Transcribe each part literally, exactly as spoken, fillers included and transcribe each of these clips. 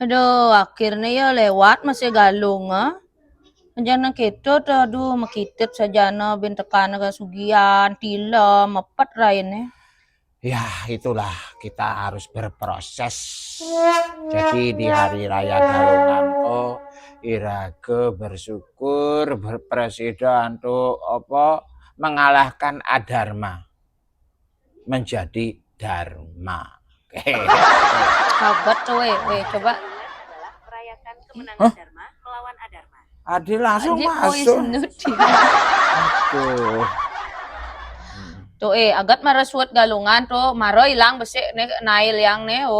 Aduh, akhirnya ya lewat masih galung, ah. Jangan kita tuh, aduh, makitit sajana bin tekan kasugihan, tila, mepet raine. Ya, itulah kita harus berproses. Jadi di hari raya Galungan to, iraga bersyukur berpresidan to apa mengalahkan adharma menjadi dharma. Hebat tuh, weh, weh, coba. Adalah merayakan kemenangan Hah? Dharma melawan Adharma. Adi langsung Ini masuk. Wisnu dia. Tuh. Tuh, eh, agat mara suat Galungan tuh, maro ilang besik nih, nail yang nih, oh.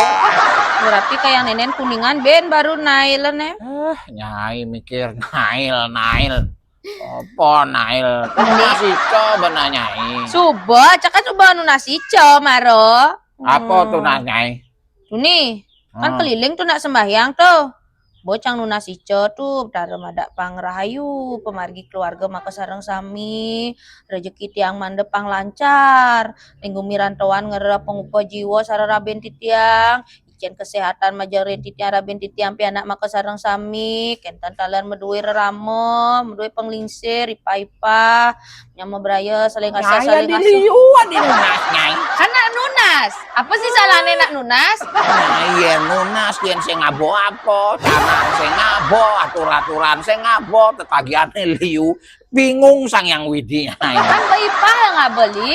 Berarti kayak nenen Kuningan ben baru nail nih. Eh, nyai mikir nail, nail. Apa nail? Kan masih coba nyai. Suba, cakap suba anu nasi co maro. Apa Hmm. Tunas, nyai? Tuh nih, kan Hmm. keliling tuh nak sembahyang tuh. Bocang nunas ica tuh, betara madak pang rahayu, pemargi keluarga maka sareng sami, rezeki tiang mandep pang lancar, minggu mirantoan ngera pengupa jiwa sara raben titiang, icen kesehatan majeng ren titiang raben titiang pianak maka sareng sami, kenten taler medue rerama, medue penglingsir, ipah-ipah, nyama beraya, saling asah, Nyai saling di asuh. Liu di nunas, nyai. Kan nak nunas. Apa sih salahnya nak nunas? Nah, iya nunas, yen sing ngabo apa, tanah sing ngabo, atur-aturan sing ngabo, tetagihane Liu. Bingung Sang Yang Widi, nyai. Kan baipah yang ngabeli.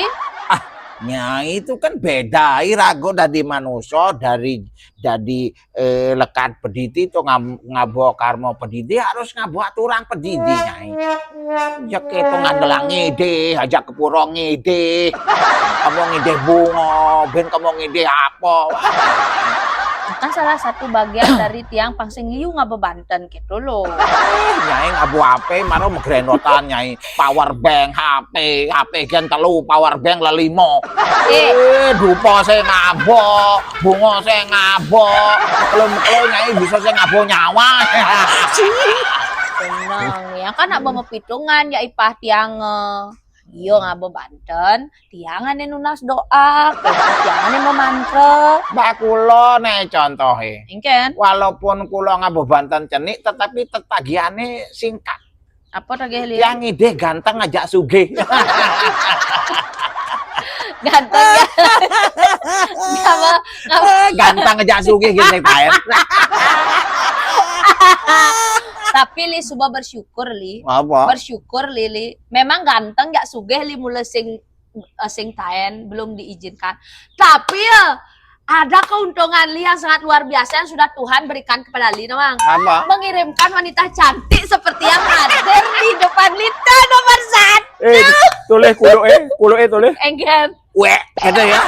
Nyai itu kan beda, irago dadi manusia, dari dadi eh, lekat pedidi to ngam- ngabo karma pedidi harus ngabo aturan pedidi, nyai. Ya kita ngandelang ngide, aja ke pura ngide. Kamu ngide bunga, ben kamu ngide apa? Kan salah satu bagian dari tiang pang sing liu ngaba banten gitu loh. Eh, nyai ngabo apa? Maro megrendotan, nyai. Power bank, H P, H P gen telu, power bank lelimo. Eh. Eh, dupa sing ngabo, bunga sing ngabo. Kalau kalau nyai bisa sing ngabo nyawa. Tenang ya, kan nak mepitungan ya ipah tiang. Eh. Iya ngaba banten, tiang ane nunas doa, tiang ane memantra. Mbak kula nih contohe. Ingken. Walaupun kula ngabo banten cenik, tetapi tetagihane singkat. Apa tagih liu? Yang ngide ganteng aja sugih. Ganteng ya. Ngaba, ngaba. Eh, ganteng aja sugih gitu, Pak. Tapi li, suba bersyukur li. Apa? Bersyukur li, li. Memang ganteng ya sugih li mula sing eh, sing taen belum diizinkan. Tapi ya ada keuntungan li yang sangat luar biasa yang sudah Tuhan berikan kepada li, Nawang. Apa? Mengirimkan wanita cantik seperti yang hadir di depan Lita nomor satu. Eh, tulis kulo eh, kulo eh tulis. Enggen. Wek, gitu ya.